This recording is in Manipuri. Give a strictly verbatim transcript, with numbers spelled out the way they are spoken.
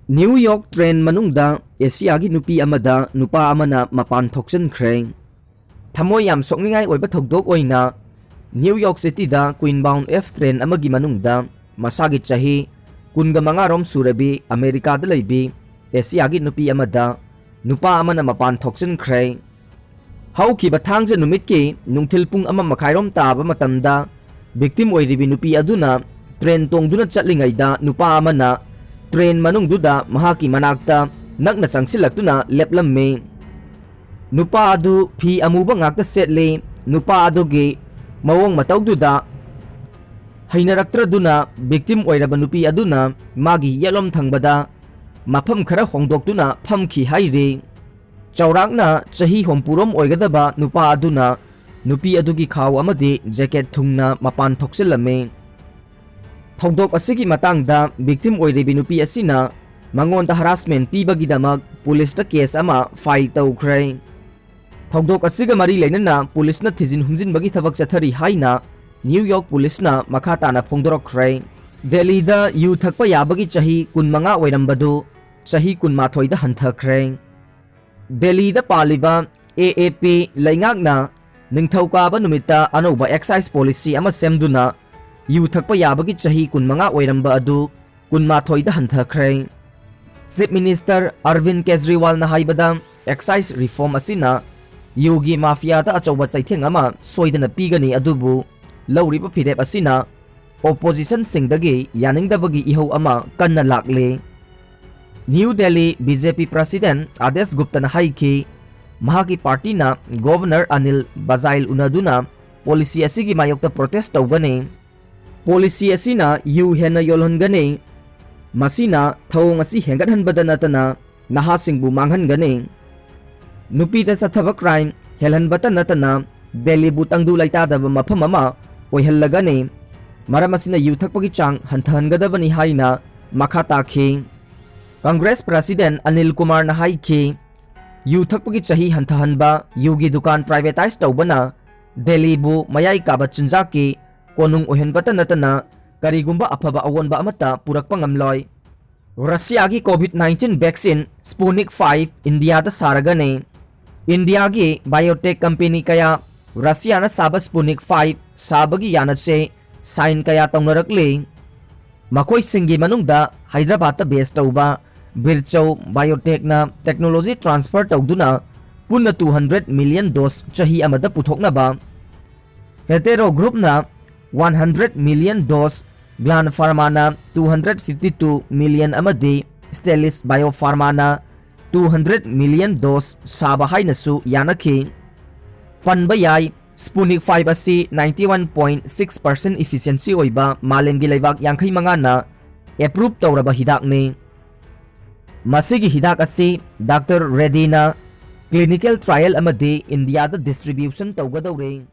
ꯅ꯭ꯌꯨ ꯌꯣꯔꯛ ꯇ꯭ꯔꯦꯟ ꯃꯅꯨꯡꯗ ꯑꯦꯁꯤꯌꯥꯒꯤ ꯅꯨꯄꯤ ꯑꯃꯗ ꯅꯨꯄꯥ ꯑꯃꯅ ꯃꯄꯥꯟ ꯊꯣꯛꯆꯟꯈ꯭ꯔꯦ꯫ ꯊꯃꯣꯏ ꯌꯥꯝ ꯁꯣꯛꯅꯤꯡꯉꯥꯏ ꯑꯣꯏꯕ ꯊꯧꯗꯣꯛ ꯑꯣꯏꯅ ꯅ꯭ꯌꯨ ꯌꯣꯔꯛ ꯁꯤꯇꯤꯗ ꯀ꯭ꯋꯤꯟ ꯕꯥꯎꯟ ꯑꯦꯐ ꯇ꯭ꯔꯦꯟ ꯑꯃꯒꯤ ꯃꯅꯨꯡꯗ ꯃꯁꯥꯒꯤ ꯆꯍꯤ ꯀꯨꯟꯒ ꯃꯉꯥꯔꯣꯝ ꯁꯨꯔꯕꯤ ꯑꯃꯦꯔꯤꯀꯥꯗ ꯂꯩꯕꯤ ꯑꯦꯁꯤꯌꯥꯒꯤ ꯅꯨꯄꯤ ꯑꯃꯗ ꯅꯨꯄꯥ ꯑꯃꯅ ꯃꯄꯥꯟ ꯊꯣꯛꯆꯟꯈ꯭ꯔꯦ꯫ ꯍꯧꯈꯤꯕ ꯊꯥꯡꯖ ꯅꯨꯃꯤꯠꯀꯤ ꯅꯨꯡꯊꯤꯜ ꯄꯨꯡ ꯑꯃ ꯃꯈꯥꯏꯔꯣꯝ ꯇꯥꯕ ꯃꯇꯝꯗ ꯚꯤꯛꯇꯤꯝ ꯑꯣꯏꯔꯤꯕꯤ ꯅꯨꯄꯤ ꯑꯗꯨꯅ ꯇ꯭ꯔꯦꯟ ꯇꯣꯡꯗꯨꯅ ꯆꯠꯂꯤꯉꯩꯗ ꯅꯨꯄꯥ ꯑꯃꯅ ꯇ꯭ꯔꯦꯟ ꯃꯅꯨꯡꯗꯨꯗ ꯃꯍꯥꯛꯀꯤ ꯃꯅꯥꯛꯇ ꯅꯛꯅ ꯆꯪꯁꯤꯜꯂꯛꯇꯨꯅ ꯂꯦꯞꯂꯝꯃꯤ꯫ ꯅꯨꯄꯥ ꯑꯗꯨ ꯐꯤ ꯑꯃꯨꯕ ꯉꯥꯛꯇ ꯁꯦꯠꯂꯤ꯫ ꯅꯨꯄꯥ ꯑꯗꯨꯒꯤ ꯃꯑꯣꯡ ꯃꯇꯧꯗꯨꯗ ꯍꯩꯅꯔꯛꯇ꯭ꯔꯗꯨꯅ ꯚꯤꯛꯇꯤꯝ ꯑꯣꯏꯔꯕ ꯅꯨꯄꯤ ꯑꯗꯨꯅ ꯃꯥꯒꯤ ꯌꯦꯠꯂꯣꯝ ꯊꯪꯕꯗ ꯃꯐꯝ ꯈꯔ ꯍꯣꯡꯗꯣꯛꯇꯨꯅ ꯐꯝꯈꯤ ꯍꯥꯏꯔꯤ꯫ ꯆꯥꯎꯔꯥꯛꯅ ꯆꯍꯤ ꯍꯨꯝꯐꯨꯔꯣꯝ ꯑꯣꯏꯒꯗꯕ ꯅꯨꯄꯥ ꯑꯗꯨꯅ ꯅꯨꯄꯤ ꯑꯗꯨꯒꯤ ꯈꯥꯎ ꯑꯃꯗꯤ ꯖꯦꯀꯦꯠ ꯊꯨꯡꯅ ꯃꯄꯥꯟ ꯊꯣꯛꯆꯤꯜꯂꯝꯃꯤ꯫ ꯊꯧꯗꯣꯛ ꯑꯁꯤꯒꯤ ꯃꯇꯥꯡꯗ ꯚꯤꯛꯇꯤꯝ ꯑꯣꯏꯔꯤꯕꯤ ꯅꯨꯄꯤ ꯑꯁꯤꯅ ꯃꯉꯣꯟꯗ ꯍꯔꯥꯁꯃꯦꯟ ꯄꯤꯕꯒꯤꯗꯃꯛ ꯄꯨꯂꯤꯁꯇ ꯀꯦꯁ ꯑꯃ ꯐꯥꯏꯜ ꯇꯧꯈ꯭ꯔꯦ꯫ ꯊꯧꯗꯣꯛ ꯑꯁꯤꯒ ꯃꯔꯤ ꯂꯩꯅꯅ ꯄꯨꯂꯤꯁꯅ ꯊꯤꯖꯤꯟ ꯍꯨꯝꯖꯤꯟꯕꯒꯤ ꯊꯕꯛ ꯆꯠꯊꯔꯤ ꯍꯥꯏꯅ ꯅ꯭ꯌꯨ ꯌꯣꯔꯛ ꯄꯨꯂꯤꯁꯅ ꯃꯈꯥ ꯇꯥꯅ ꯐꯣꯡꯗꯣꯔꯛꯈ꯭ꯔꯦ꯫ ꯗꯦꯜꯂꯤꯗ ꯌꯨ ꯊꯛꯄ ꯌꯥꯕꯒꯤ ꯆꯍꯤ ꯀꯨꯟꯃꯉꯥ ꯑꯣꯏꯔꯝꯕꯗꯨ ꯆꯍꯤ ꯀꯨꯟꯃꯥꯊꯣꯏꯗ ꯍꯟꯊꯈ꯭ꯔꯦ꯫ ꯗꯦꯜꯂꯤꯗ ꯄꯥꯜꯂꯤꯕ ꯑꯦ ꯑꯦ ꯄꯤ ꯂꯩꯉꯥꯛꯅ ꯅꯤꯡꯊꯧꯀꯥꯕ ꯅꯨꯃꯤꯠꯇ ꯑꯅꯧꯕ ꯑꯦꯛꯁꯥꯏꯖ ꯄꯣꯂꯤꯁꯤ ꯑꯃ ꯁꯦꯝꯗꯨꯅ ꯌꯨ ꯊꯛꯄ ꯌꯥꯕꯒꯤ ꯆꯍꯤ ꯀꯨꯟꯃꯉꯥ ꯑꯣꯏꯔꯝꯕ ꯑꯗꯨ ꯀꯨꯟꯃꯥꯊꯣꯏꯗ ꯍꯟꯊꯈ꯭ꯔꯦ꯫ ꯆꯤꯐ ꯃꯤꯅꯤꯁꯇꯔ ꯑꯔꯕꯤꯟ ꯀꯦꯖꯔꯤꯋꯥꯜꯅ ꯍꯥꯏꯕꯗ, ꯑꯦꯛꯁꯥꯏꯖ ꯔꯤꯐꯣꯔꯝ ꯑꯁꯤꯅ ꯌꯨꯒꯤ ꯃꯥꯐꯤꯌꯥꯗ ꯑꯆꯧꯕ ꯆꯩꯊꯦꯡ ꯑꯃ ꯁꯣꯏꯗꯅ ꯄꯤꯒꯅꯤ, ꯑꯗꯨꯕꯨ ꯂꯧꯔꯤꯕ ꯐꯤꯔꯦꯞ ꯑꯁꯤꯅ ꯑꯣꯄꯣꯖꯤꯁꯟꯁꯤꯡꯗꯒꯤ ꯌꯥꯅꯤꯡꯗꯕꯒꯤ ꯏꯍꯧ ꯑꯃ ꯀꯟꯅ ꯂꯥꯛꯂꯤ꯫ ꯅ꯭ꯌꯨ ꯗꯦꯜꯂꯤ, ꯕꯤ ꯖꯦ ꯄꯤ ꯄ꯭ꯔꯁꯤꯗꯦꯟ ꯑꯥꯗꯦꯁ ꯒꯨꯞꯇꯅ ꯍꯥꯏꯈꯤ, ꯃꯍꯥꯛꯀꯤ ꯄꯥꯔꯇꯤꯅ ꯒꯣꯚꯔꯅꯔ ꯑꯅꯤꯜ ꯕꯖꯥꯏꯜ ꯎꯅꯗꯨꯅ ꯄꯣꯂꯤꯁꯤ ꯑꯁꯤꯒꯤ ꯃꯥꯌꯣꯛꯇ ꯄ꯭ꯔꯣꯇꯦꯁ ꯇꯧꯒꯅꯤ꯫ ꯄꯣꯂꯤꯁꯤ ꯑꯁꯤꯅ ꯌꯨ ꯍꯦꯟꯅ ꯌꯣꯜꯍꯟꯒꯅꯤ꯫ ꯃꯁꯤꯅ ꯊꯧꯑꯣꯡ ꯑꯁꯤ ꯍꯦꯟꯒꯠꯍꯟꯕꯗ ꯅꯠꯇꯅ ꯅꯍꯥꯁꯤꯡꯕꯨ ꯃꯥꯡꯍꯟꯒꯅꯤ꯫ ꯅꯨꯄꯤꯗ ꯆꯠꯊꯕ ꯀ꯭ꯔꯥꯏꯝ ꯍꯦꯜꯍꯟꯕꯇ ꯅꯠꯇꯅ ꯗꯦꯜꯂꯤꯕꯨ ꯇꯪꯗꯨ ꯂꯩꯇꯥꯗꯕ ꯃꯐꯝ ꯑꯃ ꯑꯣꯏꯍꯜꯂꯒꯅꯤ꯫ ꯃꯔꯝ ꯑꯁꯤꯅ ꯌꯨ ꯊꯛꯄꯒꯤ ꯆꯥꯡ ꯍꯟꯊꯍꯟꯒꯗꯕꯅꯤ ꯍꯥꯏꯅ ꯃꯈꯥ ꯇꯥꯈꯤ꯫ ꯀꯪꯒ꯭ꯔꯦꯁ ꯄ꯭ꯔꯁꯤꯗꯦꯟ ꯑꯅꯤꯜ ꯀꯨꯃꯥꯔꯅ ꯍꯥꯏꯈꯤ, ꯌꯨ ꯊꯛꯄꯒꯤ ꯆꯍꯤ ꯍꯟꯊꯍꯟꯕ, ꯌꯨꯒꯤ ꯗꯨꯀꯥꯟ ꯄ꯭ꯔꯥꯏꯚꯦꯇꯥꯏꯖ ꯇꯧꯕꯅ ꯗꯦꯜꯂꯤꯕꯨ ꯃꯌꯥꯏ ꯀꯥꯕ ꯆꯤꯟꯖꯥꯛꯀꯤ ꯀꯣꯅꯨꯡ ꯑꯣꯏꯍꯟꯕꯇ ꯅꯠꯇꯅ ꯀꯔꯤꯒꯨꯝꯕ ꯑꯐꯕ ꯑꯑꯣꯟꯕ ꯑꯃꯠꯇ ꯄꯨꯔꯛꯄ ꯉꯝꯂꯣꯏ꯫ ꯔꯁꯤꯌꯥꯒꯤ COVID nineteen vaccine Sputnik five ꯏꯟꯗꯤꯌꯥꯗ ꯁꯥꯔꯒꯅꯤ꯫ ꯏꯟꯗꯤꯌꯥꯒꯤ biotech company ꯀꯌꯥ ꯔꯁꯤꯌꯥꯅ ꯁꯥꯕ Sputnik five ꯁꯥꯕꯒꯤ ꯌꯥꯅꯠꯁꯦ sign ꯀꯌꯥ ꯇꯧꯅꯔꯛꯂꯤ꯫ ꯃꯈꯣꯏꯁꯤꯡꯒꯤ ꯃꯅꯨꯡꯗ ꯍꯥꯏꯗ꯭ꯔꯕꯥꯗꯇ base ꯇꯧꯕ ꯕꯤꯔꯆꯧ Biotechꯅ technology transfer ꯇꯧꯗꯨꯅ ꯄꯨꯟꯅ two hundred million dose ꯆꯍꯤ ꯑꯃꯗ ꯄꯨꯊꯣꯛꯅꯕ, Hetero Groupꯅ one hundred million dose, Gland Pharmaꯅ two hundred fifty two million ꯑꯃꯗꯤ Stelis Biopharmaꯅ two hundred million dose ꯁꯥꯕ ꯍꯥꯏꯅꯁꯨ ꯌꯥꯅꯈꯤ꯫ ꯄꯟꯕ ꯌꯥꯏ, Sputnik five ꯑꯁꯤ ninety one point six percent efficiency ꯑꯣꯏꯕ ꯃꯥꯂꯦꯝꯒꯤ ꯂꯩꯕꯥꯛ ꯌꯥꯡꯈꯩ ꯃꯉꯥꯅ approve ꯇꯧꯔꯕ ꯍꯤꯗꯥꯛꯅꯤ꯫ ꯃꯁꯤꯒꯤ ꯍꯤꯗꯥꯛ ꯑꯁꯤ Doctor Reddyꯅ clinical trial ꯑꯃꯗꯤ ꯏꯟꯗꯤꯌꯥꯗ distribution ꯇꯧꯒꯗꯧꯔꯦ꯫